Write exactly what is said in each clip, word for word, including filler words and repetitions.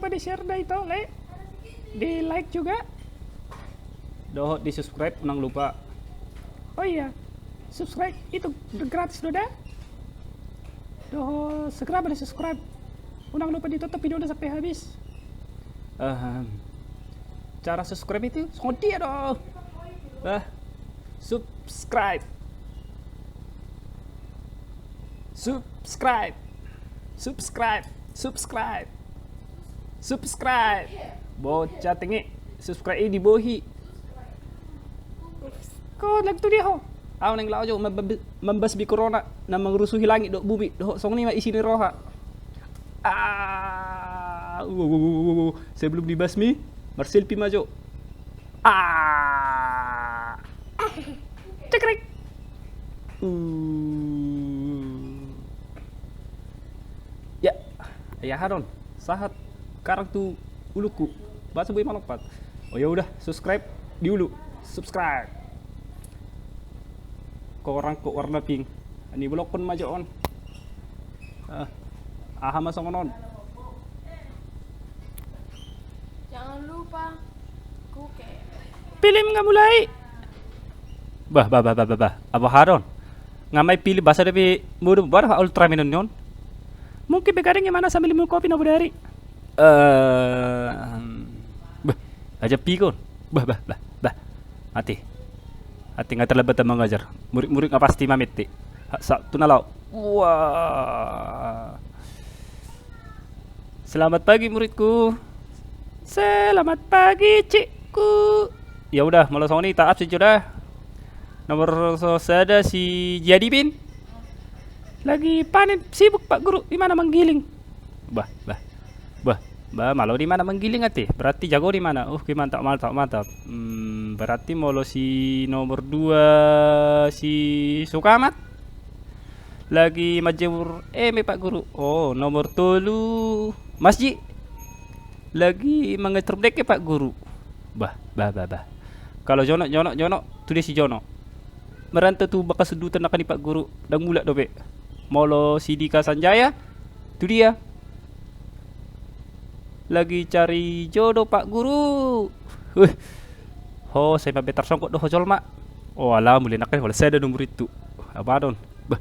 Lupa di-share da ito, Le. Di-like juga. Dohot di-subscribe, unang lupa. Oh iya, subscribe itu gratis do da. Dohot segera ma di-subscribe. Unang lupa ditonton videona sampe habis. Ehem. Cara subscribe itu songon dia do. Bah. Subscribe. Subscribe. Subscribe. Subscribe. Subscribe. Bocah tenge. Subscribe i dibohi. Ko lagu tu dia ho. Au neng lao jo mambas bi corona na mangurusuhi langit dohot bumi dohot songon i ma isi ni roha. Ah, sebelum dibasmi, marselfie ma jo. Ah. Cekrek. Uh. Ya, ya hadon. Sahat karang tu uluku. Baca bui malompat. Oh ya udah, subscribe di ulu. Subscribe. Korang kok warna pink. Ani blokkon ma jo on. Ah, aha ma songon on. Jangan lupa kuke. Film nga mulai. Bah, bah, bah, bah, bah, bah. Apa hadon? Nga mai pilih bahasa depi mudu baru Ultraman on. Mungkin begadang gimana sambil minum kopi na bodari. Eh, bah, aja pikon. Bah, bah, bah, bah. Mati. Ate nga terlambat mangajar. Murid-murid nga pasti mamette. Sa tu na lao. Wah. Selamat pagi muridku. Selamat pagi cikku. Ya udah, molo songon i ta absen jo da. Nomor sada si Jadipin. Lagi panen sibuk Pak Guru, di mana manggiling? Bah, bah. Bah, bah, malo di mana manggiling ate. Berarti jago di mana? Uh, ki mantap, mantap, mantap. Hmm, berarti molo si nomor dua si Sukamat. Lagi manjemur eme Pak Guru. Oh, nomor tolu masjid. Lagi mangetrum deke Pak Guru. Bah, bah, bah, bah. Kalau Jono, Jono, Jono, tu dia si Jono. Merantau tu Bakasundutan nangkin i Pak Guru, ndang mulak dope. Molo si Dika Sanjaya, tu dia. Lagi cari jodoh Pak Guru. Weh. Ho, sai mambe tarsongkot do ho jolma. Oh, ala mule nangkin holan sada nomor itu. Apa don? Bah.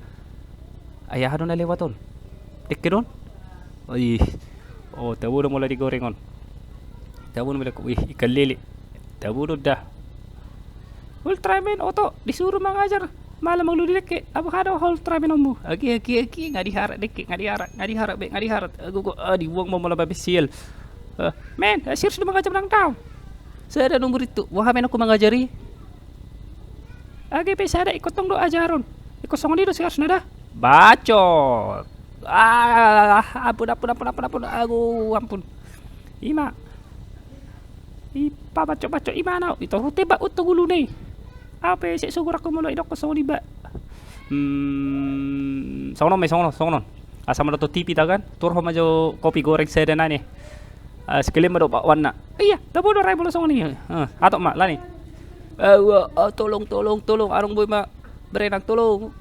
Ai aha do na lewat on? Dekke do on? Oh, ih. Oh, tabo do molo digoreng on. Tabo do molo, ih, ikan lele. Tabo do da. Ultraman, Oto, disuruh mangajar. Malah mangulu di dekke. Apa hado Ultraman ommu? Agi, agi, agi, nga diharat dekke, nga diharat, nga diharat be, nga diharat. Ago, go, ah, dibuang ma molo babe sial. Eh, men, eh, serius do mangajar nang tau. Sada nomor itu. Wah, men aku mangajari. Age pe sada ingkon tong do ajaron. Ingkon songon i do seharusna da. Bacot. Ah, ampun, ampun, ampun, ampun, ampun. Ago, ampun. Ima. Ipa bacot-bacot ima nau. Ito rute ba untong uluna i. Ape sek sugurangku molo idokkon songon i ba. Hmm, songon on ma i, songon on, songon on. Asa manonton T V ta kan. Turhon ma jo kopi goreng sada nai. Ah, sekalian ma do bakwanna. Iya, tabo do rai molo songon i. Ah, hatop ma, lani. Eh, wah, ah, tolong, tolong, tolong. Adong boi ma berenang, tolong.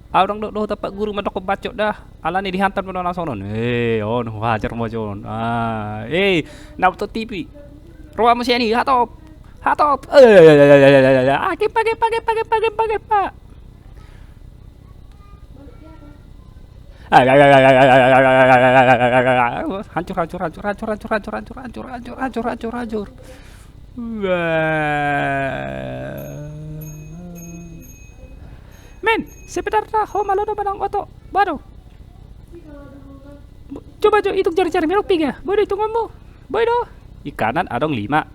Adong do dohot Pak Guru mandokkon bacot da. Alani dihantam do na songon on. Eh, on, wajar ma jo on. Ah, eh, na nonton T V. Rohamu sian i, hatop. Hatop. Eh, ah, kepa, kepa, kepa, kepa, kepa, kepa. Hancur, hancur, hancur. Wah. Men, sebenarna ho malo do manang oto? Boi do. Coba jo itung jari-jari, adong piga? Boi do itungonmu? Boi do. Di kanan adong lima.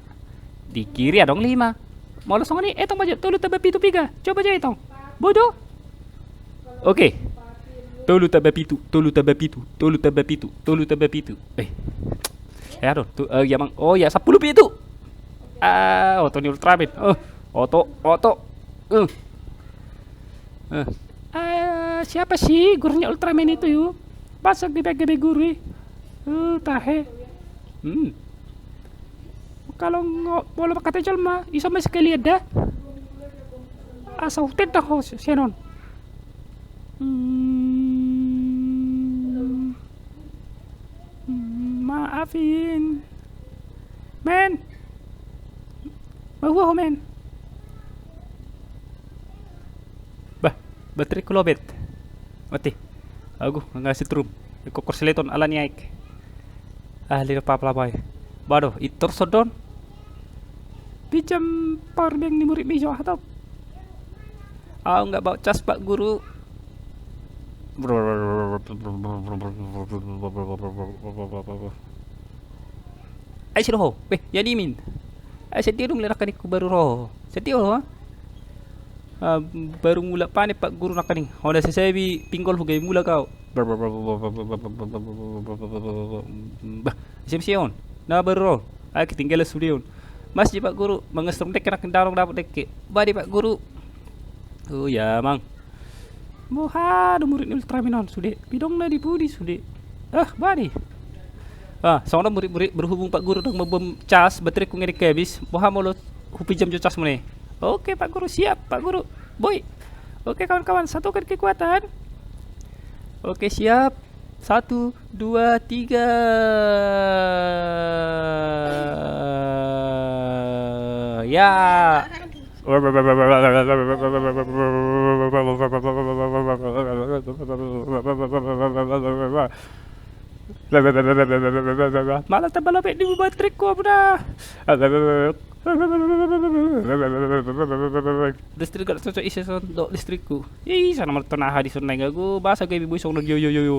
Di kiri adong lima. Molo songon i, etong ma jo, tolu tamba pitu piga? Coba jo etong. Boi do. Oke. Tolu tamba pitu, tolu tamba pitu, tolu tamba pitu, tolu tamba pitu. Eh. Eh, aduh, tu, eh, ya, Mang. Oh, ya, sampulu pitu. Ah, oto ni Ultraman. Oh, oto, oto. Eh. Eh. Ah, siapa sih gurunya Ultraman itu, yu? Masa gabe-gabe guru i? Eh, tahe. Hmm. Kalau ngo-, molo mangkatai jolma, ison ma sekalian da. Asa hutendang ho sian on. Hmm. Hmm, ma Afin. Men. Mahua ho, men. Bah, baterai ku lobet. Mati. Agu, nga setrum. Iko korsleton ala ni aek. Ah, lima pala bai. Bado, itor sodon. Pinjam power bank ni murid mi jo, hatop. Au nga baen cas, Pak Guru. Ai sido ho. Weh, ya dimin. Ai sedia dung le nangkaning ku baru ro. Sedia ho, ha? Ah, baru mulak panen Pak Guru nangkaning. Hona sesebi pinggol hu gabe mulak au. Bah, siap siap on. Na baru ro. Ai ketinggalan sude on. Masih Pak Guru, mangestrum dek kena kendalong dapot dek. Badi Pak Guru. Oh ya, Mang. Boha do murid ni Ultraman on sude? Pidong na di pudi sude. Ah, badi. Ah, songon on murid-murid, berhubung Pak Guru dang mamboan cas, baterai ku nga dengke habis. Boha molo hupinjam jo cas muna i? Oke, Pak Guru, siap, Pak Guru. Boi. Oke, kawan-kawan, satukan kekuatan. Oke, siap. Satu, dua, tiga. Ya. Malah tambah lobet di baterai ku, ampun ah. Listrik gak cocok ise son, dok listrik ku. Ih, sana martona hadison nai gago, basa gabe boi songon yo yo yo yo.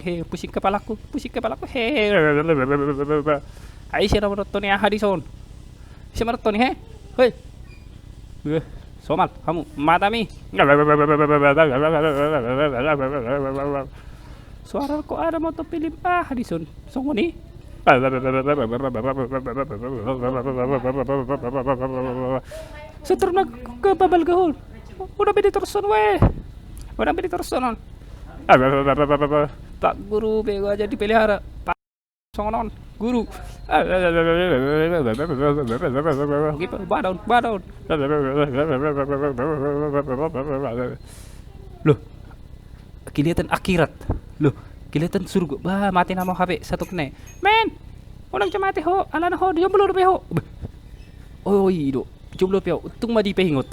He, pusing kepalaku, pusing kepalaku. He. Ai ise na martona hadison. Ise martona he. Hei. Weh, somal hamu, mata mi. Suara kok ada motor film ah hadison. Songon i. Seterna ke babal gahul. Udah beda torson weh. Udah beda torson on. Pak Guru bego aja dipelihara. Pak songon on, Guru. Gitu, badon, badon. Loh. Kelihatan akhirat. Loh, kelihatan surga. Bah, mate nama H P satu kena. Men. Unang jo mate ho, alana ho jomblo dope ho. Beh. Oi do. Jomblo pe ho, untung ma dipaingot.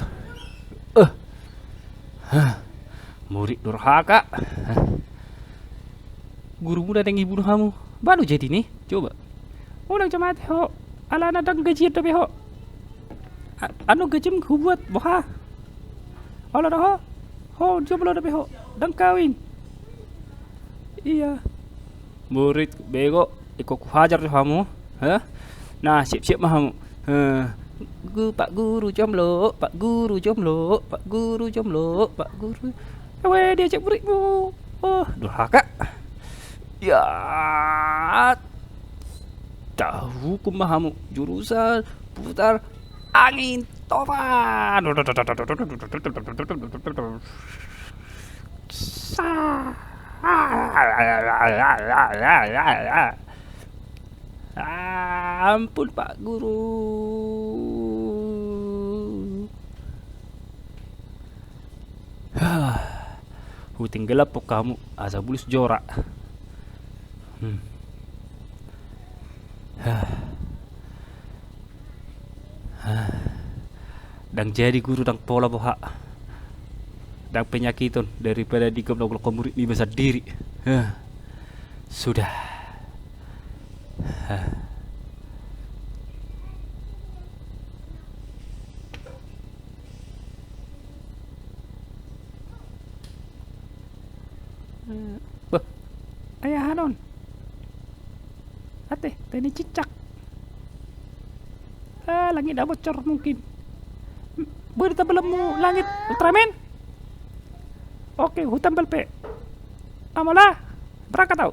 Eh. Hah. Murid durhaka. Hah. Gurumu na dang ibunuh hamu. Baru jadi ni, coba. Unang jo mate ho. Alana dang gajian dope ho. A-, anu gajim hubuat boha. Olo do ho. Ho jomblo dope ho. Dang kawin. Iya. Murid bego, iko kuhajar jo hamu. Hah? Nah, siap-siap ma hamu. Hah. Gu-, Pak Guru jomblo, Pak Guru jomblo, Pak Guru jomblo, Pak Guru. Ewe, diajak muridmu. Oh, durhaka. Ya. Tahu ku ma hamu jurusan putar angin topan. Ampun, Pak Guru. Hah. Hutinggal ampun hamu, asa bulus jora. Hmm. Hah. Hah. Dang jadi guru, dang pola boha. Dang penyakiton daripada digomlok-lok murid niba sandiri. Hah. Sudah. Hah. Eh, bah, ai aha on? Ate, teni cicak. Ah, langit dah bocor mungkin. Boleh tambal mu langit, Ultraman? Oke, hutambal pe. Amola, berangkat au.